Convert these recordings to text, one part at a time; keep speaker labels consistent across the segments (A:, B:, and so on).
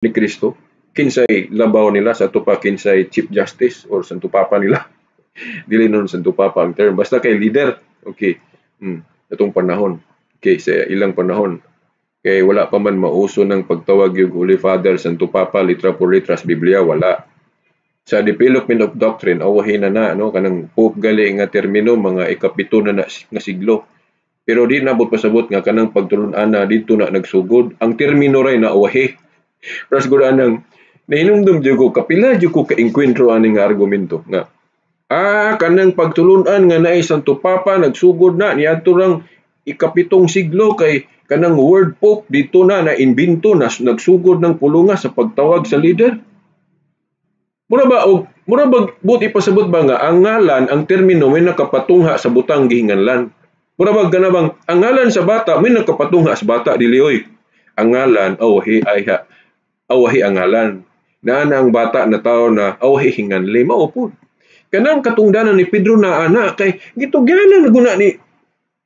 A: Ni Kristo, kinsay labaw nila sa ato pa, kinsay Chief Justice or Santo Papa nila? Dili nun Santo Papa ang term, basta kay leader. Okay. Atong panahon. Okay, sa ilang panahon. Kay wala pa man mauso ng pagtawag yung Holy Father, Santo Papa, litra por litra sa Biblia, wala. Sa development of doctrine, awahin na na, no? Kanang Pope gali nga termino, mga ikapito na, na nga siglo. Pero di nabot pasabot nga kanang pagtulun-an na dito na nagsugod. Ang termino ray na awahi. Pero siguro anang nahinumdum jud ko, kapila jud ko ka-enkwentro ani nga argumento nga kanang pagtulunan nga naay Santo Papa nagsugod na niadto rang ikapitong siglo, kay kanang word Pope dito na na-imbento na, nagsugod ng pulunga sa pagtawag sa leader. Mura ba og mura ba buot ipasabot ba nga ang ngalan, ang termino, may nakapatungha sa butang gihinganlan? Mura ba gana bang ang ngalan sa bata may nakapatungha sa bata? Dili oy. Ang ngalan awahi ay ha, awahi ang ngalan. Naa na ang bata na tao na awahi hinganli, mao pud. Kanang katungdanan ni Pedro na ana kay gitugyanan na guna ni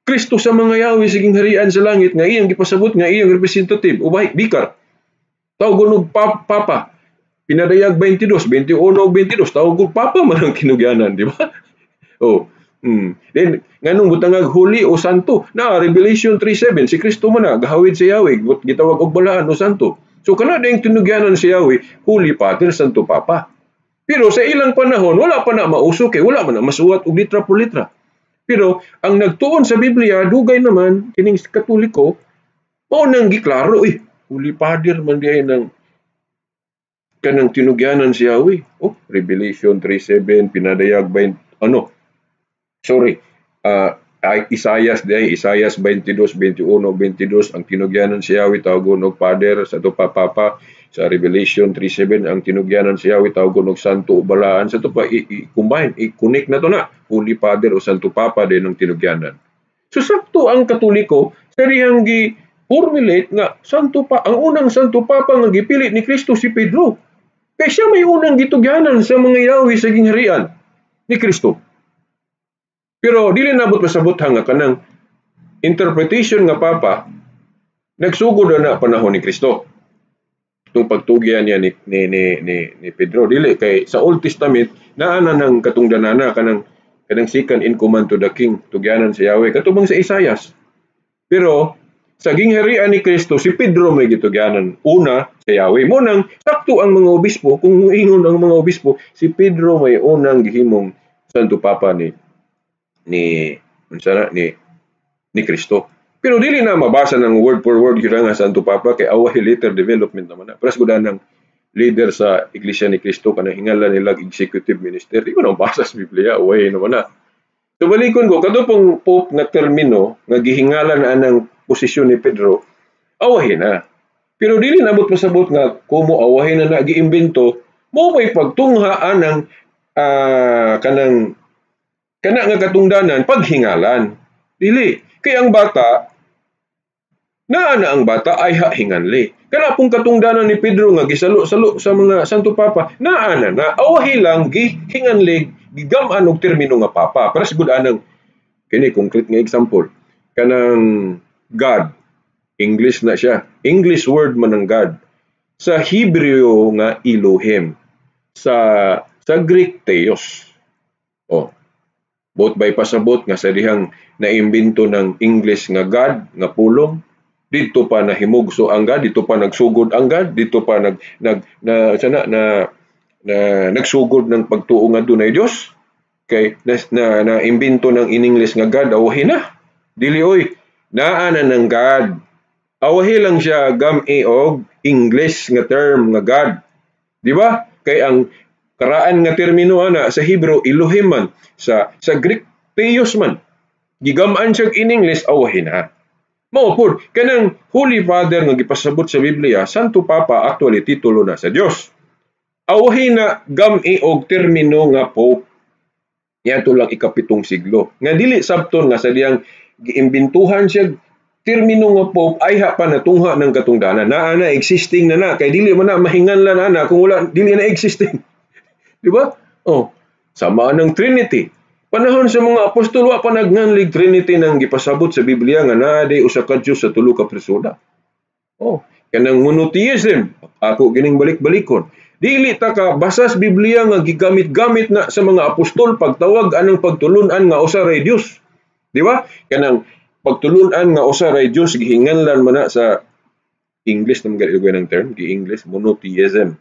A: Kristo sa mga yawi sa gingharian sa langit nga iyang gipasabot nga iyang representative ubahi bikar. Tawgon og papa. Pinadayag 22, 21 ug 22, tawag og papa man ang tinugyanan, di ba? Oh. Then nganong butangag holy o santo? Na Revelation 3:7, si Kristo man na gahawid sa Yahweh, gitawag og balaan o santo. So kana ding tinugyanan si Yahweh, Holy Father, Santo Papa. Pero sa ilang panahon wala pa na mauso kay wala man na masuwat og litra por litra. Pero ang nagtuon sa Biblia dugay naman kining Katoliko, mao nang giklaro eh. Holy Father man diay ng kanang tinugyanan si Yahweh. Oh, Revelation 3:7, Pinadayag 20, ano? Sorry. Ay Isayas diay, Isayas 22, 21, 22, ang tinugyanan si Yahweh tawagon og Father sa pa Papa. Sa Revelation 3:7, ang tinugyanan si Yahweh tawagon og Santo o Balaan. Sa pa i-combine, i-connect na to na Holy Father o Santo Papa din ang tinugyanan. So sakto ang Katoliko sa dihang gi formulate nga Santo pa ang unang Santo Papa nga gipili ni Kristo si Pedro. Kay siya may unang gitugyanan sa mga Yahweh sa gingharian ni Kristo. Pero dili nabot masabot nga kanang interpretation nga papa nagsugod na panahon ni Kristo. Itong pagtugyan niya ni Pedro, dili kay sa Old Testament naa na ng katungdanana kanang second in command to the king, tugyanan si Yahweh katubang sa Isayas. Pero sa gingharian ni Kristo, si Pedro may gitugyanan una sa Yahweh. Mo nang sakto ang mga obispo, kung ingon ang mga obispo, si Pedro may unang gihimong Santo Papa ni unsa na ni Kristo. Pero dili na mabasa ng word for word gyud nga Santo Papa kay awahi later development naman na. Pero siguro ng leader sa Iglesia ni Cristo, kanang hingalan nila executive minister, di ko na mabasa sa Biblia, awahi naman na. So balikon ko kadto pong Pope nga termino nga gihingalan na anang posisyon ni Pedro, awahi na. Pero dili nabot pasabot nga kumo awahi na na giimbento, mo may pagtungha anang kanang kana nga katungdanan paghingalan. Dili kay ang bata naa na ang bata ay hinganli. Kana pong katungdanan ni Pedro nga gisalo-salo sa mga Santo Papa, naa na na awahi lang gihinganli, gigam-an og termino nga papa. Para sigud anang kini concrete nga example, kanang God, English na siya. English word man ang God. Sa Hebreo nga Elohim, sa Greek Theos. Oh. Bot by pasabot nga sa dihang naimbento ng English nga God nga pulong, dito pa nahimugso ang God, dito pa nagsugod ang God, dito pa nag nag na sana na, na nagsugod ng pagtuo nga dunay Dios kay na imbento ng in English nga God, awahi na. Dili oy, naa na ng God. Awahi lang siya gami og English nga term nga God. Di ba? Kay ang karaan nga termino ana sa Hebrew Elohim man, sa Greek Theos man. Gigamaan siya in English, awahi na. Mao pud kanang Holy Father nga gipasabot sa Biblia, Santo Papa, actually titulo na sa Dios. Awahi na gami og termino nga Pope. Niadto lang ikapitong siglo. Nga dili sabton nga sa diyang giimbintuhan siya termino nga Pope ay ha pa natungha ng katungdanan. Naa na, existing na na kay dili man na mahinganlan ana kung wala, dili na existing. Di ba? Oh, sama ng Trinity. Panahon sa mga apostol wa pa nagnganlig Trinity nang gipasabot sa Biblia nga naa day usa ka Dios sa tulo ka persona. Oh, Kanang monotheism, ako gining balik-balikon. Dili ta ka basas Biblia nga gigamit-gamit na sa mga apostol pagtawag anang pagtulun-an nga usa ray Dios. Di ba? Kanang pagtulun-an nga usa ray Dios gihinganlan man na sa English naman gani ng term, gi-English monotheism.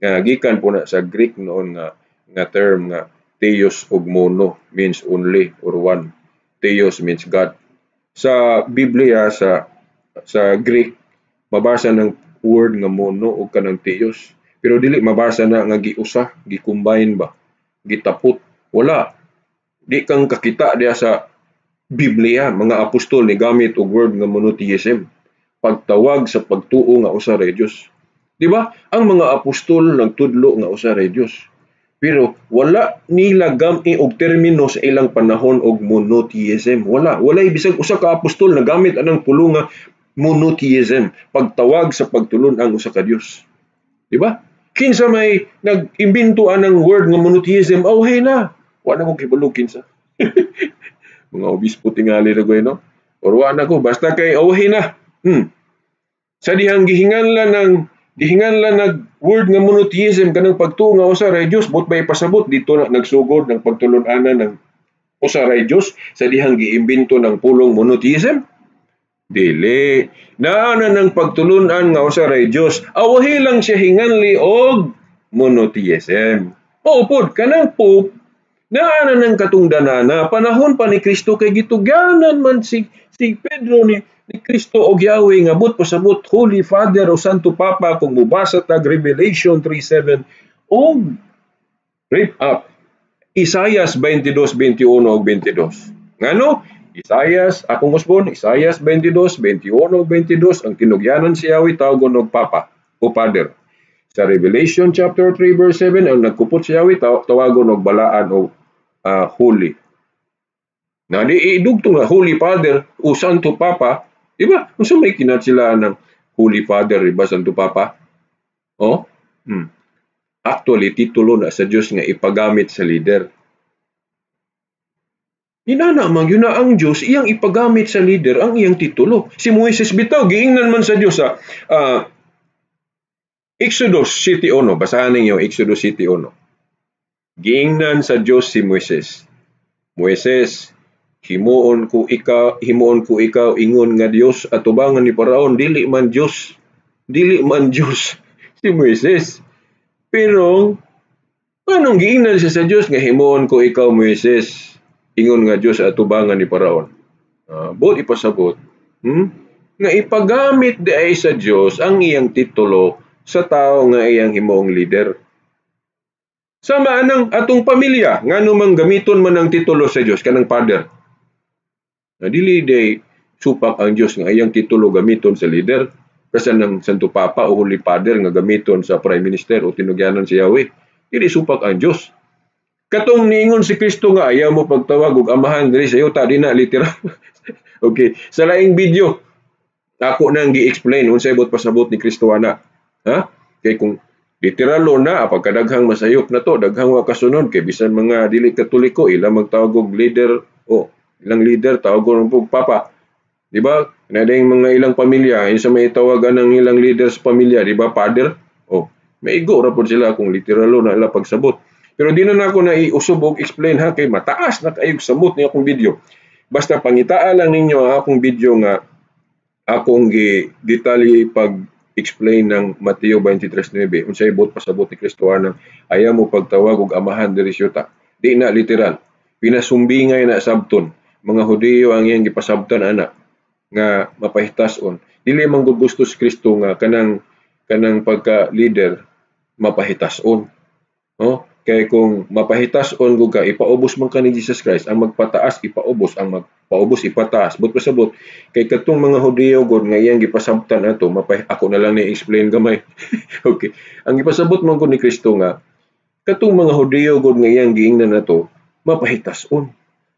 A: Nga gikan po na sa Greek noon nga nga term nga theos ug mono means only or one. Theos means God. Sa Biblia sa Greek mabasa ng word nga mono ug kanang theos. Pero dili mabasa na nga giusa, gi-combine ba, gitapot. Wala. Di kang kakita diya sa Biblia, mga apostol ni gamit og word nga monotheism. Pagtawag sa pagtuo nga usa ra Dios. Di ba? Ang mga apostol nagtudlo nga usa ra Dios. Pero wala nila gami og termino sa ilang panahon og monotheism. Wala. Walay bisag usa ka apostol na gamit anang pulong nga monotheism, pagtawag sa pagtulon ang usa ka Dios. Di ba? Kinsa may nag-imbento anang word nga monotheism, awhay na. Wa na ko kibalo kinsa. Mga obispo tingali ra no? Or wa na ko basta kay awhay na. Sa dihang gihinganlan nag word nga monotheism kanang pagtuo nga usa ra Dios, but may pasabot dito na nagsugod ng pagtulun-anan ng usa ra Dios sa dihang giimbento ng pulong monotheism. Dili. Naa na ng pagtulun-an nga usa ra Dios, awahi lang siya hinganli og monotheism. Oo pod kanang Pope naa na ng katungdanana panahon pa ni Kristo kay gitugyanan man si Pedro ni Kristo og Yahweh nga but pasabot Holy Father o Santo Papa kung mubasa tag Revelation 3:7 og rip up Isaias 22:21 og 22. Ngano? Isaias, akong usbon, Isaias 22:21 og 22 ang tinugyanan si Yahweh tawgon og Papa o Father. Sa Revelation chapter 3 verse 7 ang nagkupot si Yahweh tawagon og balaan o holy. Na di idugtong nga Holy Father o Santo Papa, di ba? Unsa may kinat sila ng Holy Father, di ba, Santo Papa? Oh? Actually, titulo na sa Dios nga ipagamit sa leader. Inana man yun na ang Dios iyang ipagamit sa leader ang iyang titulo. Si Moises bitaw giingnan man sa Dios sa Exodus 7:1. Basahan ninyo Exodus 7:1. Giingnan sa Dios si Moises. Moises, himuon ko ikaw ingon nga Dios atubangan ni Paraon, dili man Dios. Dili man Dios si Moises. Pero anong giingnan siya sa Dios nga himuon ko ikaw Moises ingon nga Dios atubangan ni Paraon? Buot ipasabot, nga ipagamit di ay sa Dios ang iyang titulo sa tao nga iyang himuong leader. Sama anang atong pamilya, ngano mang gamiton man ang titulo sa Dios kanang father. Na dili day supak ang Dios nga iyang titulo gamiton sa leader, kasi ng Santo Papa o Holy Father nga gamiton sa Prime Minister o tinugyanan si Yahweh. Dili supak ang Dios. Katong niingon si Kristo nga ayaw mo pagtawag og amahan diri sa yuta, di na literal. Okay, sa laing video ako nang gi-explain unsay buot pasabot ni Kristo ana. Ha? Kay kung literalo na pagkadaghang masayop na to, daghang wa kasunod kay bisan mga dili Katoliko ila magtawag og leader o ilang leader tawagon og papa. Di ba? Nadayng mga ilang pamilya, insa may tawagan ang ilang leader sa pamilya, di ba? Father. O, maigo ra pod sila kung literalo na ila pagsabot. Pero di na nako na iusog og explain ha kay mataas na kayog samot ni akong video. Basta pangitaa lang ninyo ang akong video nga akong gi detalye pag-explain ng Mateo 23:9 unsay buot pasabot ni Kristo anang ayaw mo pagtawag og amahan diri sa yuta. Di na literal. Pinasumbingay na sabton mga Hudiyo ang iyang gipasabtan ana nga mapahitason. Dili man gud gusto si Kristo nga kanang pagka leader mapahitason. No? Kay kung mapahitason gud ka, ipaubos man ka ni Jesus Christ, ang magpataas ipaubos, ang magpaubos ipataas. But pasabot kay katong mga Hudiyo gud nga iyang gipasabtan ato, ako na lang ni explain gamay. Okay. Ang gipasabot man gud ni Kristo nga katong mga Hudiyo gud nga iyang giingnan ato, mapahitason.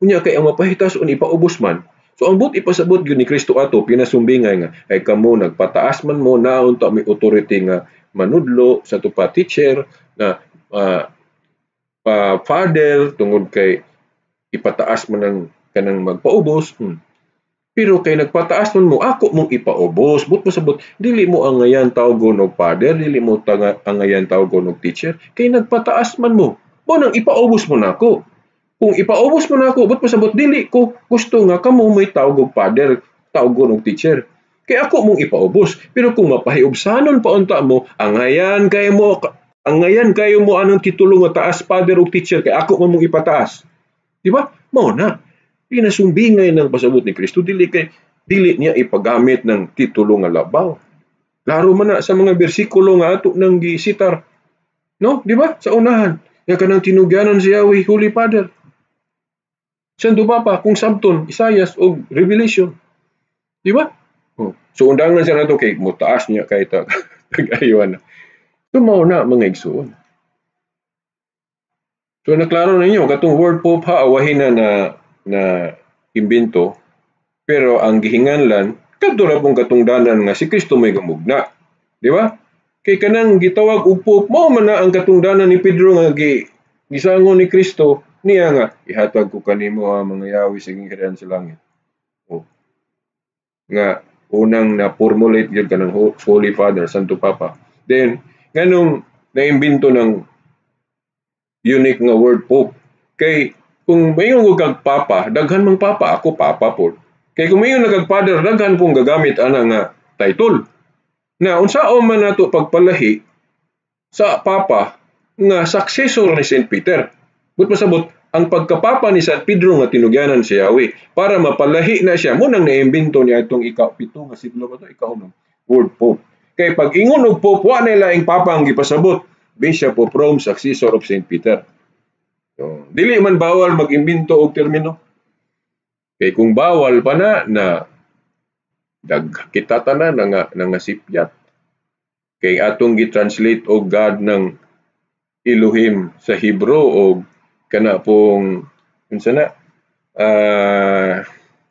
A: Unya kay ang mapahitason ipaubos man. So ang buot ipasabot gyud ni Kristo ato pinasumbingay nga ay kamo nagpataas man mo naunta may authority nga manudlo sa tupa teacher na father tungod kay ipataas man ang kanang magpaubos. Pero kay nagpataas nun mo, ako mong ipaubos. But pasabot, dili mo angayan tawgon og father, dili mo angayan tawgon og teacher, kay nagpataas man mo. Mo nang ipaubos mo nako. Kung ipaubos mo nako, but pasabot, dili ko gusto nga kamo may tawag og father, tawgon og teacher. Kay ako mong ipaubos. Pero kung mapahiubsanon pa unta mo, angayan kayo mo anong titulo nga taas, father og teacher, kay ako man mong ipataas. Di ba? Mao na. Pinasumbingay ng pasabot ni Kristo, dili kay dili niya ipagamit ng titulo nga labaw. Laro man na sa mga bersikulo nga ato nang gisitar. No, di ba? Sa unahan, nga kanang tinugyanan si Yahweh, Holy Father. Santo Papa, kung sabton, Isaias o Revelation. Di ba? Oh. So undangan siya nato kay mutaas niya kay ta tagaywan na. So mao na, mga igsuon. So naklaro ninyo katong word pope ha, awahin na na na imbento, pero ang gihinganlan kadto ra pong katungdanan nga si Kristo may gamugna. Di ba? Kay kanang gitawag og pope, mao man na ang katungdanan ni Pedro nga gisangon ni Kristo niya nga ihatag ko kanimo ang mga yawi sa gingharian sa langit. Oh. Nga unang na formulate gyud kanang Holy Father, Santo Papa. Then nganong naimbento ng unique nga word pope? Kay kung mayon ko kag papa, daghan mang papa, ako papa po. Kay kung mayon na kag father, daghan pong gagamit ana nga title. Na unsaon man nato pagpalahi sa papa nga successor ni St. Peter? But pasabot, ang pagkapapa ni San Pedro nga tinugyanan si Yahweh, para mapalahi na siya, munang naimbento niya itong ika-7 nga siglo ba ito, ika-6, word pope. Kay pag ingon og pope, wa na laing papa ang gipasabot, Bishop of Rome, successor of St. Peter. So, dili man bawal mag-imbento og termino. Kay kung bawal pa na, na dag kita tanan na nga, na nga sipyat. Kay atong gi-translate og God ng Elohim sa Hebrew o kana pong unsa na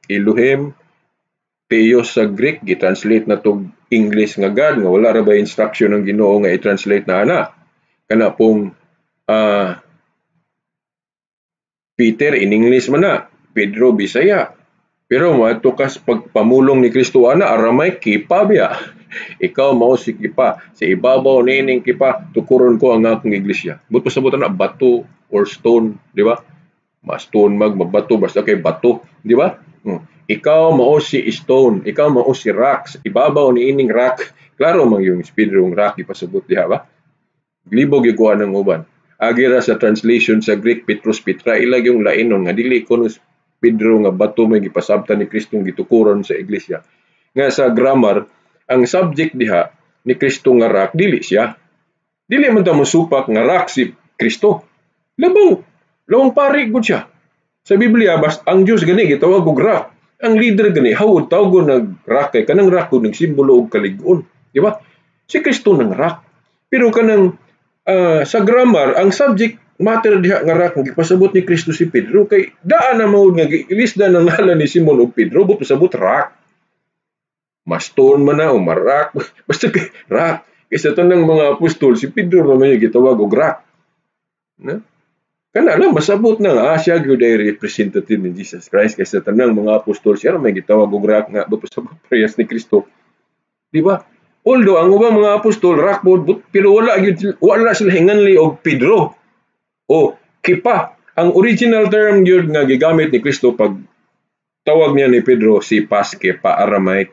A: Elohim, Theos sa Greek, gi-translate na tog English nga God nga wala ra ba instruction ng Ginoo nga i-translate na ana. Kana pong Peter in English man na, Pedro Bisaya. Pero moadto kas pagpamulong ni Kristo ana, Aramaic, Kipa biya. Ikaw mao si Kipa, sa ibabaw niining Kipa tukuron ko ang akong iglesia. But pasabot na bato or stone, di ba? Ma stone mag mabato, basta kay bato, di ba? Ikaw mao si stone, ikaw mao si rock, sa ibabaw niining rock. Klaro man yung Pedro rock ipasabot diha ba? Libog gikuha ng uban. Agi ra sa translation sa Greek, Petros, Petra, ilag yung lainon nga dili kuno Pedro nga bato may gipasabtan ni Kristo gitukuron sa iglesia. Nga sa grammar, ang subject diha ni Kristo nga rock dili siya. Dili man ta mosupak nga rock si Kristo. Labaw, lawang pari gud siya. Sa Biblia bas ang Dios gani gitawag og rock. Ang leader gani hawod tawgon nag rock kay kanang rock gud nagsimbolo og kalig-on, di ba? Si Kristo nang rock. Pero kanang sa grammar, ang subject matter diha nga rock gipasabot ni Kristo si Pedro kay daan na mao nga giilisda ng ngalan ni Simon og Pedro, but pasabot rock. Ma-stone man na o ma-rock, basta kay rock. Kaysa tanang mga apostol, si Pedro naman yung gitawag og rock. Na? Kana lang masabot na nga siya gyud ay representative ni Jesus Christ kaysa tanang mga apostol, siya may gitawag og rock nga but pasabot parehas ni Kristo. Di ba? Although ang ubang mga apostol rock pod, pero wala gyud, wala sila hinganli og Pedro o Kipa. Ang original term gyud nga gigamit ni Kristo pag tawag niya ni Pedro, si Kepa, Aramaic.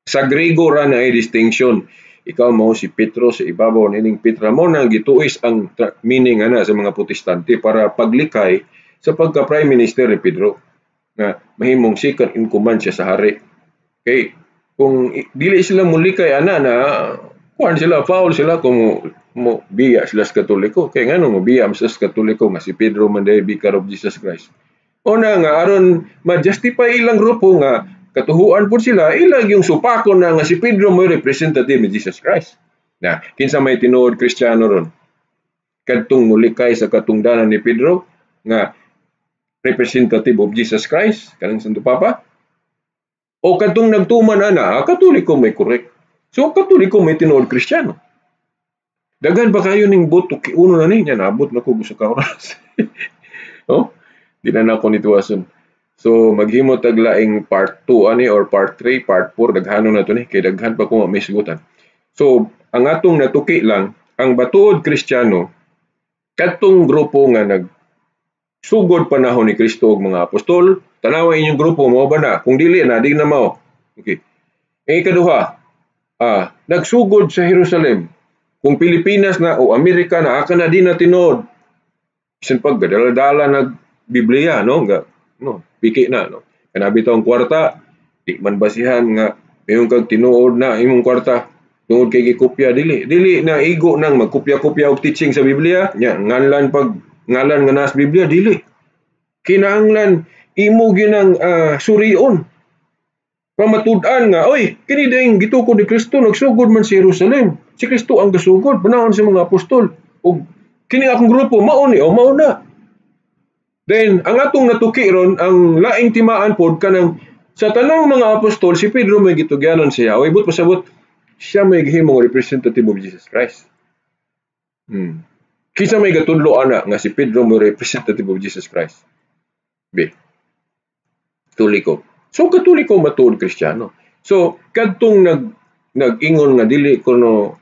A: Sa Grego ra na ay distinction. Ikaw mao si Petro, sa ibabaw nining Petra, mo nang gituis ang meaning ana sa mga Protestante para paglikay sa pagka prime minister ni Pedro nga mahimong second in command siya sa hari. Kay kung dili sila mulikay ana na kuan sila, foul sila kung mo biya sila sa Katoliko. Kay ngano mo biya sila sa Katoliko nga si Pedro man day vicar of Jesus Christ? O na nga aron ma-justify ilang grupo nga katuhuan po sila, ilag yung supako na nga si Pedro mo representative ni Jesus Christ. Na kinsa may tinuod Kristiyano ron? Kadtong mulikay sa katungdanan ni Pedro nga representative of Jesus Christ, kanang Santo Papa? O kadtong nagtuman ana, Katoliko may correct. So Katoliko may tinuod Kristiyano. Daghan ba kayo ning boto kiuno na ninya, nabot na ko sa ka oras. Oh, di na nako nituason. So maghimo tag laing part 2 ani or part 3, part 4, daghanon na to ni kay daghan pa ko mahisgutan. So ang atong natuki lang, ang batuod Kristiyano kadtong grupo nga nag sugod panahon ni Kristo ug mga apostol. Tanawa inyong grupo, mao ba na? Kung dili na, di na mao. Okay. Ang ikaduha, nagsugod sa Jerusalem. Kung Pilipinas na o Amerika na, aka na di na tinuod. Bisan pag gadala-dala nag Biblia, no? Ga, no, piki na, no? Kana bitaw ang kwarta, di man basihan nga mayong kag tinuod na imong kwarta tungod kay gikopya, dili. Dili na igo nang magkopya-kopya og teaching sa Biblia, nya nganlan pag ngalan nga nas Biblia, dili. Kinahanglan imo ginang surion pamatud-an nga, oy, kini dayong gitukod ni Kristo, nagsugod man sa Jerusalem. Si Kristo ang gasugod panahon sa mga apostol. Ug kini akong grupo mao ni o mao na. Then ang atong natuki ron, ang laing timaan pod, kanang sa tanang mga apostol si Pedro may gitugyanon siya. Oy, but pasabot siya may gihimong representative of Jesus Christ. Kinsa may gatudlo ana nga si Pedro mo representative of Jesus Christ? B. Katoliko. So Katoliko matuod Kristiyano. So kadtong nag-ingon nga dili kuno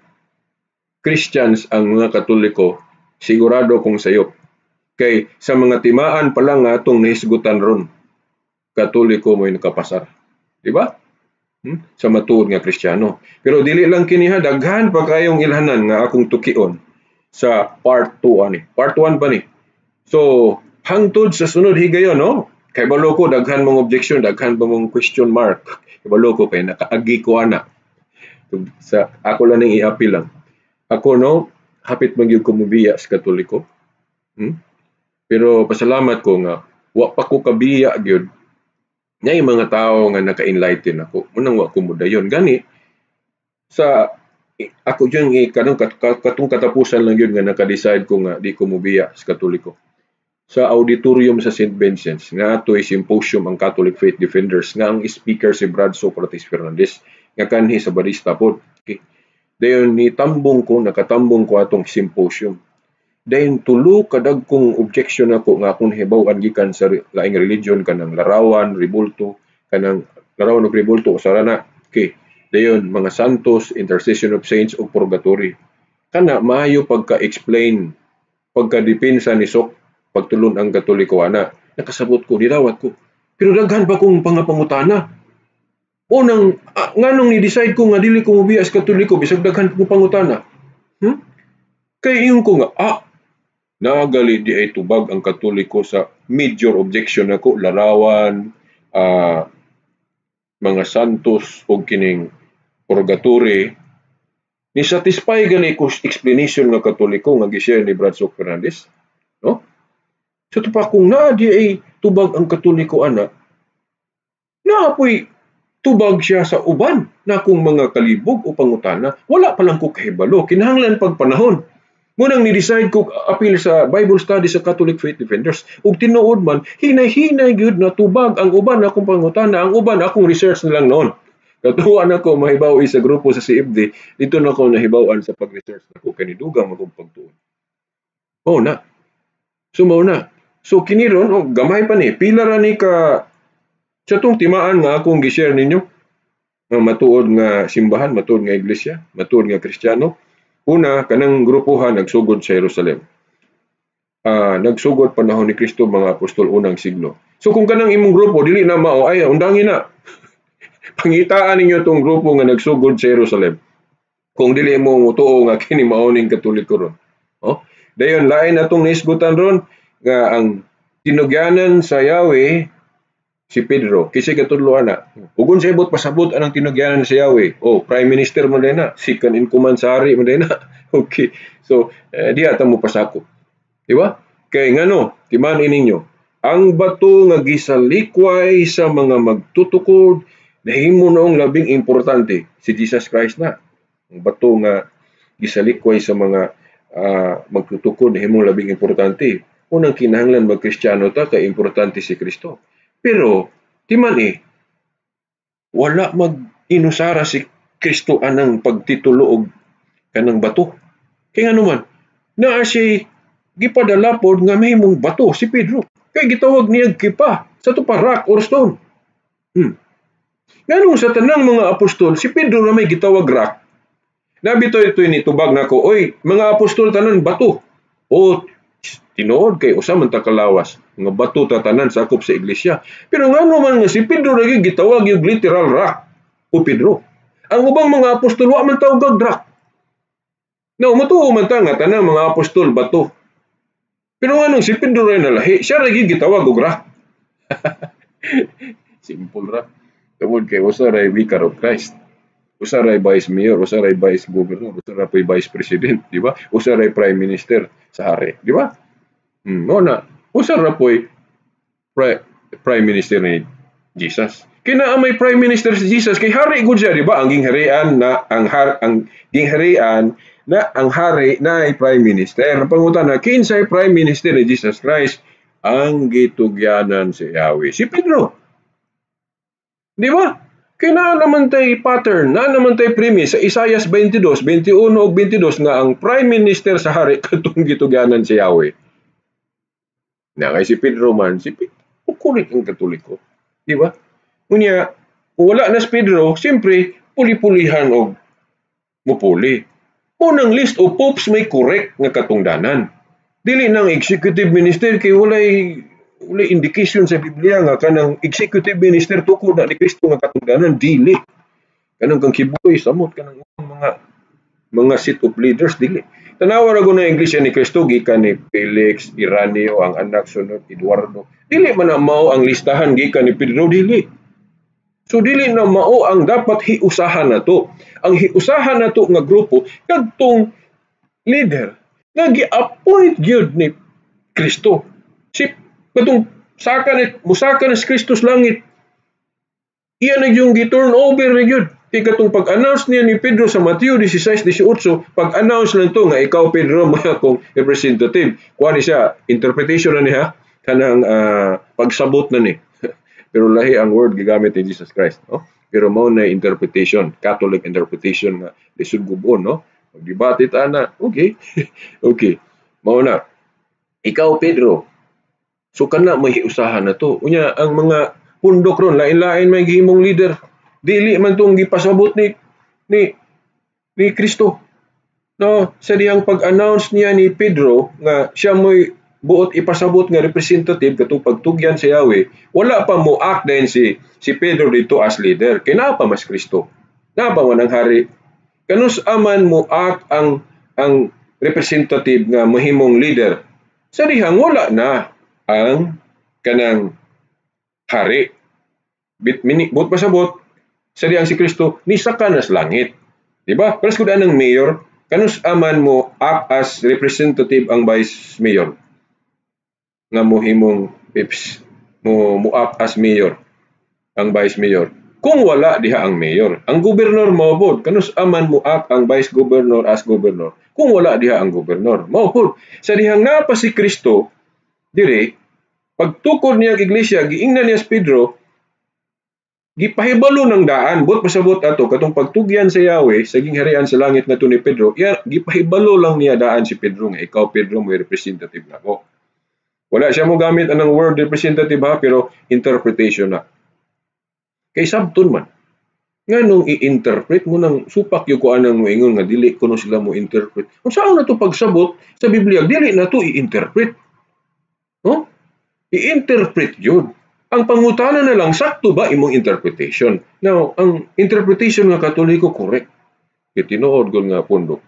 A: Christians ang mga Katoliko, sigurado kong sayop. Kay sa mga timaan pa lang nga atong nahisgutan ron, Katoliko mo'y nakapasar. Di ba? Sa matuod nga Kristiyano. Pero dili lang kini ha, daghan pa kayong ilhanan nga akong tukion sa part 2 ani. Part 1 pa ni. So, hangtod sa sunod higayon, no? Kay balo ko daghan mong objection, daghan pa mong question mark. Kay balo ko kay nakaagi ko ana. Sa ako lang ning i-appeal lang. Ako, no, hapit man gyud ko mobiya sa Katoliko. Pero pasalamat ko nga wa pa ko kabiya gyud. Nay mga tao nga naka-enlighten ako. Munang wa ko modayon. Gani sa ako jud kanong katong katapusan lang gyud nga naka-decide ko nga di ko mobiya sa Katoliko. Sa auditorium sa St. Vincent's nga atoy symposium ang Catholic Faith Defenders nga ang speaker si Brad Socrates Fernandez nga kanhi sa Barista pod. Okay. Dayon ni tambong ko, nakatambong ko atong symposium. Dayon tulo ka dagkong objection ako nga akong hibaw-an gikan sa laing religion, kanang larawan, rebulto, kanang larawan og rebulto usara na. Okay. Dayon mga santos, intercession of saints ug purgatory. Kana maayo pagka-explain, pagka-depensa ni Sok pagtulon ang Katoliko ana. Nakasabot ko, didawat ko. Pero daghan pa kong pangapangutana. Unang, nganong ni-decide ko nga dili ko mobiya sa Katoliko bisag daghan kong pangutana? Kay ingon ko nga, nagali di ay tubag ang Katoliko sa major objection nako, larawan, mga santos o kining purgatory. Ni satisfy gani ko explanation nga Katoliko nga gi-share ni Brad Sok Fernandez, no? So pa kung naa di ay tubag ang Katoliko ana, naapoy tubag siya sa uban na kung mga kalibog o pangutana, wala pa lang ko kahibalo, kinahanglan pag panahon. Munang ni-decide ko apil sa Bible study sa Catholic Faith Defenders. Ug tinuod man, hinay-hinay gyud na tubag ang uban akong pangutana, ang uban akong research na lang noon. Katuwa na ko mahibaw sa grupo sa CFD, dito na ko nahibaw-an sa pag-research nako kay nidugang akong pagtuon. Oh na. So mao na. So kini ron, oh, gamay pa ni, pila ra ni ka sa tong timaan nga akong gi-share ninyo nga matuod nga simbahan, matuod nga iglesia, matuod nga Kristiyano. Una, kanang grupohan nagsugod sa Jerusalem. Nagsugod panahon ni Kristo, mga apostol, unang siglo. So kung kanang imong grupo dili na mao, ay undangin na. Pangitaan ninyo tong grupo nga nagsugod sa Jerusalem. Kung dili mo mutuo nga kini mao ning Katoliko ron. Oh? Dayon lain atong nahisgutan ron nga ang tinugyanan sa Yahweh si Pedro, kasi katudlo ana. Ug unsa ibot pasabot anang tinugyanan sa Yahweh? Oh, Prime Minister man na, second in command sa hari man na. Okay. So, diha ta mo pasakop. Di ba? Kay ngano, timan ninyo, ang bato nga gisalikway sa mga magtutukod nahimo noong labing importante, si Jesus Christ na. Ang bato nga gisalikway sa mga magtutukod nahimo labing importante. Unang kinahanglan magkristyano ta kay importante si Kristo. Pero timan wala mag-inusara si Kristo anang pagtitulo og kanang bato. Kay ngano man, naa siya gipadala pod nga mahimong bato si Pedro. Kay gitawag niya Kipa. Sa ato pa rock or stone. Nganong sa tanang mga apostol, si Pedro na may gitawag rock? Nabi to ito ni tubag nako, oy, mga apostol tanan bato. O tinuod kay usa man ta kalawas nga bato ta tanan sakop sa iglesia. Pero ngano man nga si Pedro lagi gitawag yung literal rock o Pedro? Ang ubang mga apostol wa man tawag rock. Now, matuo man ta nga tanang mga apostol bato. Pero nganong si Pedro ray nalahi, siya lagi gitawag og rock. Simple ra. Tungod kay usa ray vicar of Christ. Usa ray vice mayor, usa ray vice governor, usa ray vice president, di ba? Usa ray prime minister sa hari, di ba? Mo na, usa ra po'y prime minister ni Jesus. Kina may prime minister si Jesus kay hari gud siya, di ba? Ang gingharian na ang har ang gingharian na ang hari na ay prime minister. Ang pangutana, kinsay prime minister ni Jesus Christ? Ang gitugyanan si Yahweh. Si Pedro. Di ba? Kaya naa naman tay pattern, naa naman tay premise sa Isaiah 22, 21 ug 22 nga ang prime minister sa hari katong gitugyanan si Yahweh. Na kay si Pedro man, si Pedro, kurik ang Katoliko. Di ba? Unya, kung wala na si Pedro, siyempre, puli-pulihan og mupuli. Unang list of popes may correct nga katungdanan. Dili nang executive minister kay walay indication sa Biblia nga kanang executive minister tukod na ni Kristo nga katungdanan, dili. Kanang kang Quiboloy samot kanang mga seat of leaders, dili. Tanawa ra na Iglesia ni Kristo gikan ni Felix, Ireneo, ang anak sunod Eduardo. Dili man na mao ang listahan gikan ni Pedro, dili. So dili na mao ang dapat hiusahan nato. Ang hiusahan nato nga grupo kadtong leader nga gi-appoint gyud ni Kristo. Si katong saka ni musaka ni Kristo sa langit. Iya na yung gi-turn over na gyud. Kay katong pag-announce niya ni Pedro sa Mateo 16:18, pag-announce lang to nga ikaw Pedro mo akong representative. Kuha ni siya, interpretation na niya kanang pagsabot na ni. Pero lahi ang word gigamit ni Jesus Christ, no? Pero mao na interpretation, Catholic interpretation nga lisod gubon, no? Magdebate ta na, okay. Okay. Mao na. Ikaw Pedro. So kana may hiusahan na to. Unya ang mga pundok ron lain-lain may gihimong leader. Dili man tong gipasabot ni Kristo. No, sa dihang pag-announce niya ni Pedro nga siya mo'y buot ipasabot nga representative katong pagtugyan sa Yahweh, wala pa mo act din si Pedro dito as leader. Kay naa pa mas Kristo. Naa pa man ang hari. Kanus aman mo act ang representative nga mahimong leader. Sa dihang wala na ang kanang hari. Bit mini buot pasabot sa dihang si Kristo nisaka na sa langit. Di ba? Pares gud anang mayor, kanus aman mo act as representative ang vice mayor nga mohimong pips mo act as mayor ang vice mayor kung wala diha ang mayor. Ang gobernador mao pod, kanus aman mo act ang vice governor as governor kung wala diha ang gobernador mao pod. Sa dihang naa pa si Kristo dire, pagtukod niya ang iglesia, giingnan niya si Pedro, gipahibalo ng daan. Buot pasabot ato katong pagtugyan sa Yahweh sa gingharian sa langit ngadto ni Pedro, iya gipahibalo lang niya daan si Pedro nga ikaw Pedro mo representative nako. Wala siya mo gamit anang word representative ha, pero interpretation na. Kay sabton man. Nganong i-interpret mo nang supak yung kuan ang moingon nga dili kuno sila mo interpret. Unsaon na to pagsabot sa Biblia, dili na to i-interpret. No? I-interpret yun. Ang pangutana na lang, sakto ba imong interpretation? Now, ang interpretation nga Katoliko correct. Kay tinuod gud nga pundok.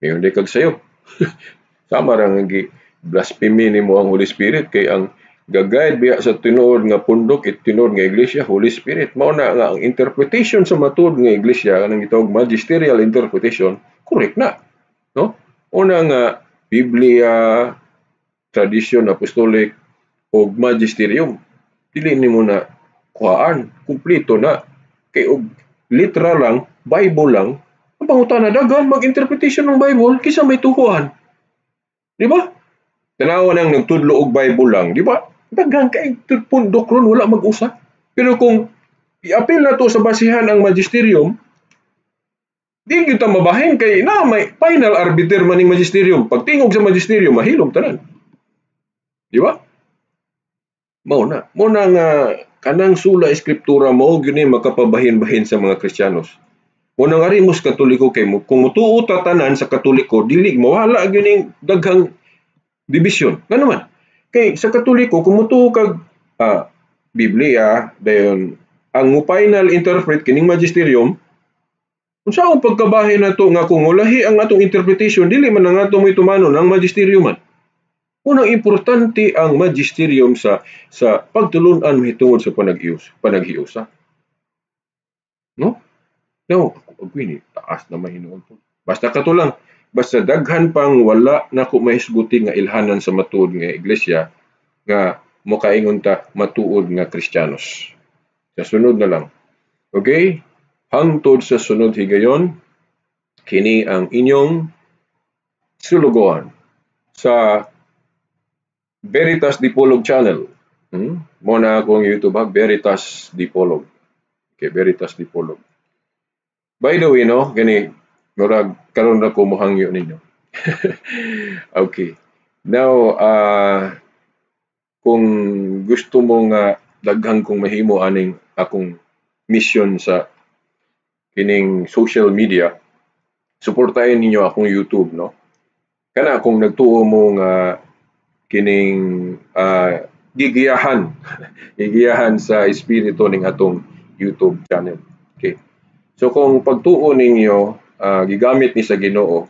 A: Mayon di kag sayo. Sama ra nga gi blasphemy nimo ang Holy Spirit kay ang gagayad biya sa tinuod nga pundok it tinuod nga iglesia, Holy Spirit. Mao na nga ang interpretation sa matuod nga iglesia kanang gitawag magisterial interpretation, correct na. No? Una nga Biblia, tradition apostolic og magisterium. Dili nimo na kuhaan, kumpleto na. Kay og literal lang, Bible lang, ang pangutana daghan mag-interpretation ng Bible kaysa may tuhuan. Di ba? Tanawa nang nagtudlo og Bible lang, di ba? Daghan kay pundok ron wala mag-usa. Pero kung i-appeal na to sa basihan ang magisterium, di gyud ta mabahin kay na may final arbiter maning magisterium. Pagtingog sa magisterium, mahilom tanan. Di ba? Mao na. Mao na nga kanang sola escriptura mao gyud ni makapabahin-bahin sa mga Kristiyanos. Mao nang ari mos Katoliko kay mo kung motuo ta tanan sa Katoliko, dili mawala gyud ning daghang division. Ngano man? Kay sa Katoliko, kung motuo kag Biblia, dayon ang mo final interpret kining magisterium, unsaon pagkabahin nato nga kung ulahi ang atong interpretation, dili man ang ato mo'y tumanon ang magisterium man? Unang importante ang magisterium sa pagtulun-an mahitungod sa panaghiusa. No? No, ako ni taas na mahinuon po. Basta kato lang, basta daghan pang wala nako mahisguti nga ilhanan sa matuod nga iglesia nga mokaingon ta matuod nga Kristiyanos. Sa sunod na lang. Okay? Hangtod sa sunod higayon, kini ang inyong sulugoan sa Veritas Dipolog Channel. Mo na akong YouTube ha, Veritas Dipolog. Okay, Veritas Dipolog. By the way, no, gani murag karon ra ko mohangyo ninyo. Okay. Now, kung gusto mo nga daghang kong mahimo aning akong mission sa kining social media, suportahin ninyo akong YouTube, no? Kana kung nagtuo mo nga kining gigiyahan gigiyahan sa espiritu ning atong YouTube channel. Okay. So kung pagtuo ninyo gigamit ni sa Ginoo,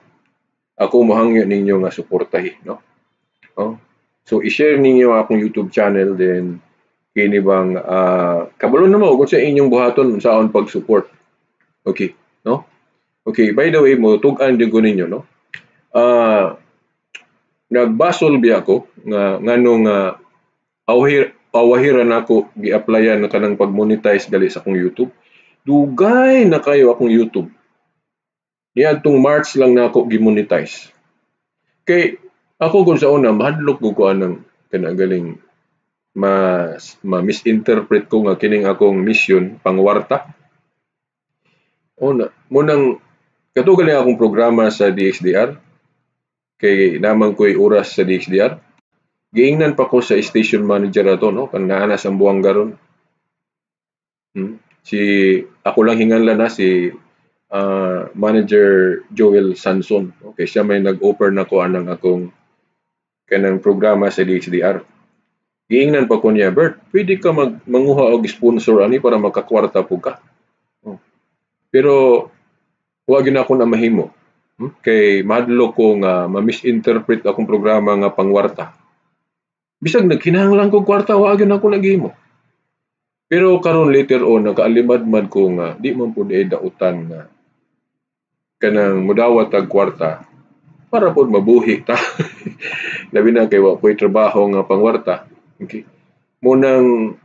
A: ako mohangyo ninyo nga suportahi, no? Oh. So i-share ninyo akong YouTube channel, then kini bang kabalo na mo kung sa inyong buhaton unsaon pag-support. Okay, no? Okay, by the way, mo tug-an gyud ko ninyo, no? Nagbasol biya ko nga ngano nga awahira nako gi-applyan na kanang pag-monetize gali sa akong YouTube. Dugay na kayo akong YouTube. Niadtong March lang nako gi-monetize. Kay ako kung sa una mahadlok ko ko anang kanang galing ma misinterpret ko nga kining akong mission pangwarta. Una, munang kato galing akong programa sa DXDR kay naman ko'y oras sa DXDR. Giingnan pa ko sa station manager ato, no, kan naa na sa Zamboanga ron. Si ako lang hinganlan na si Manager Joel Sanson. Okay, siya may nag-offer na ko anang akong kanang programa sa DXDR. Giingnan pa ko niya, "Bert, pwede ka manguha og sponsor ani para makakwarta po ka." Oh. Pero wa gyud ako na mahimo. Kay mahadlok ko nga ma-misinterpret akong programa nga pangwarta. Bisag nagkinahanglan kog kwarta, wa gyud ako naghimo. Pero karon later on nakaalimadmad ko nga di man pud ay dautan nga kanang mudawat tag kwarta para pod mabuhi ta. Labi na kay wa ko'y trabaho nga pangwarta. Okay. Munang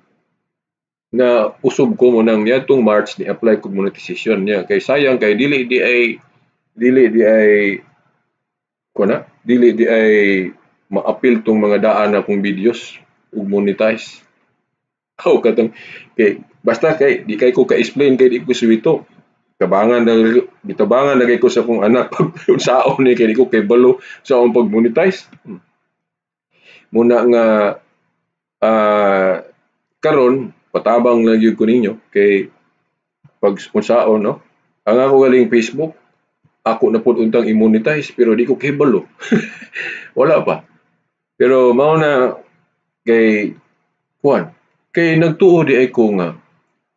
A: na usob ko mo nang niadtong March ni apply kog monetization niya kay sayang kay dili di ay kuan dili di ay ma-appeal tong mga daan akong videos ug monetize. Oh, katong kay basta kay di kay ko ka-explain kay di ko suwito. Tabangan na gitabangan na kay ko sa akong anak pag unsaon ni kay di ko kay balo sa akong pag-monetize. Muna nga karon patabang lang gyud ko ninyo kay pag unsaon, no, ang ako galing Facebook ako na pud untang i-monetize pero di ko kahibalo, wala pa. Pero mao na kay kuan kay nagtuo di ay ko nga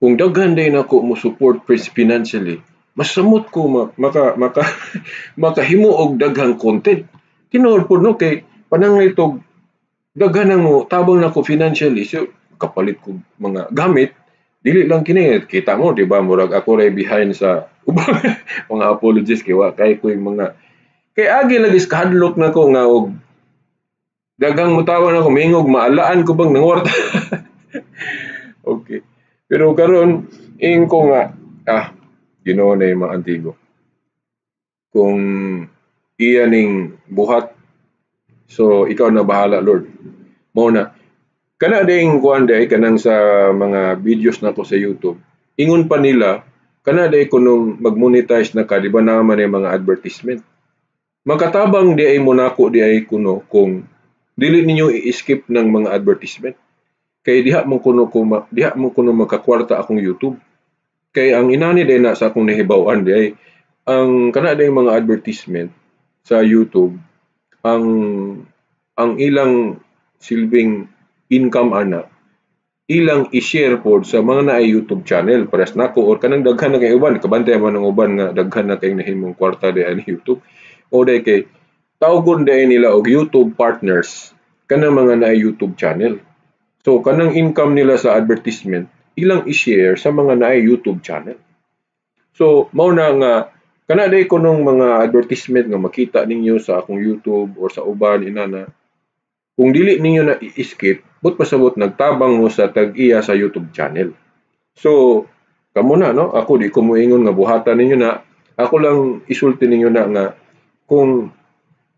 A: kung daghan din ako mo support financially, mas samot ko maka maka makahimo og daghang content. Tinuod pud, no, kay pananglit og daghan ang mo tabang nako financially, so kapalit ko mga gamit. Dili lang kini kita mo, di ba, murag ako ray behind sa ubang mga apologies kay wa kay ko yung mga kay agi lagi kahadlok na ko nga og daghang motawa na ko mingog maalaan ko bang nangwarta. Okay, pero karon ing ko nga Ginoo na yung mga antigo kung iya ning buhat, so ikaw na bahala, Lord. Mao na kana ding kuan day kanang sa mga videos nako sa YouTube, ingon pa nila kana day kunong mag-monetize na ka, di ba, naman yung mga advertisement, makatabang di ay mo nako di ay kuno kung dili ninyo i-skip ng mga advertisement. Kay diha mo kuno makakwarta akong YouTube. Kay ang inani day na sa akong nahibaw-an diay, ang kana day mga advertisement sa YouTube, ang ilang silbing income ana, ilang i-share pod sa mga naay YouTube channel pares nako or kanang daghan na kay uban. Kabantay man ang uban nga daghan na kay nahimong kwarta di ani YouTube o day kay tawgon day nila og YouTube partners kanang mga naay YouTube channel. So kanang income nila sa advertisement, ilang i-share sa mga naay YouTube channel. So mao na nga kana day kunong mga advertisement nga makita ninyo sa akong YouTube or sa uban inana, kung dili ninyo na i-skip, but pasabot nagtabang mo sa tag-iya sa YouTube channel. So, kamo na, no? Ako, di ko moingon nga buhatan ninyo na. Ako lang isulti ninyo na nga, kung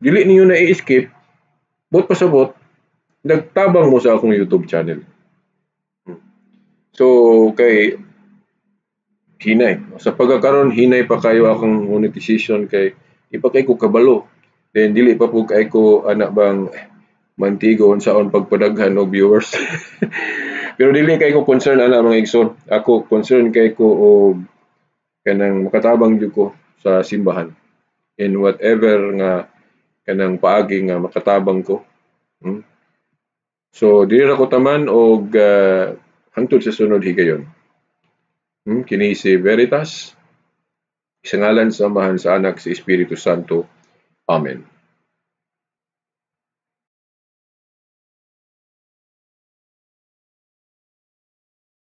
A: dili ninyo na i-skip, but pasabot, nagtabang mo sa akong YouTube channel. So, kay hinay. Sa pagkakaroon, hinay pa kayo akong monetization kay di pa kay ko kabalo. Then, dili pa po kay ko, anak bang, mantigo unsaon pagpadaghan og viewers. Pero dili kay ko concern ana, mga igsoon. Ako concern kay ko og kanang makatabang jud ko sa simbahan in whatever nga kanang paagi nga makatabang ko. So dili ra ko taman og hangtod sa sunod higayon. Kini si Veritas. Sa ngalan sa Amahan, sa Anak, sa Espiritu Santo. Amen.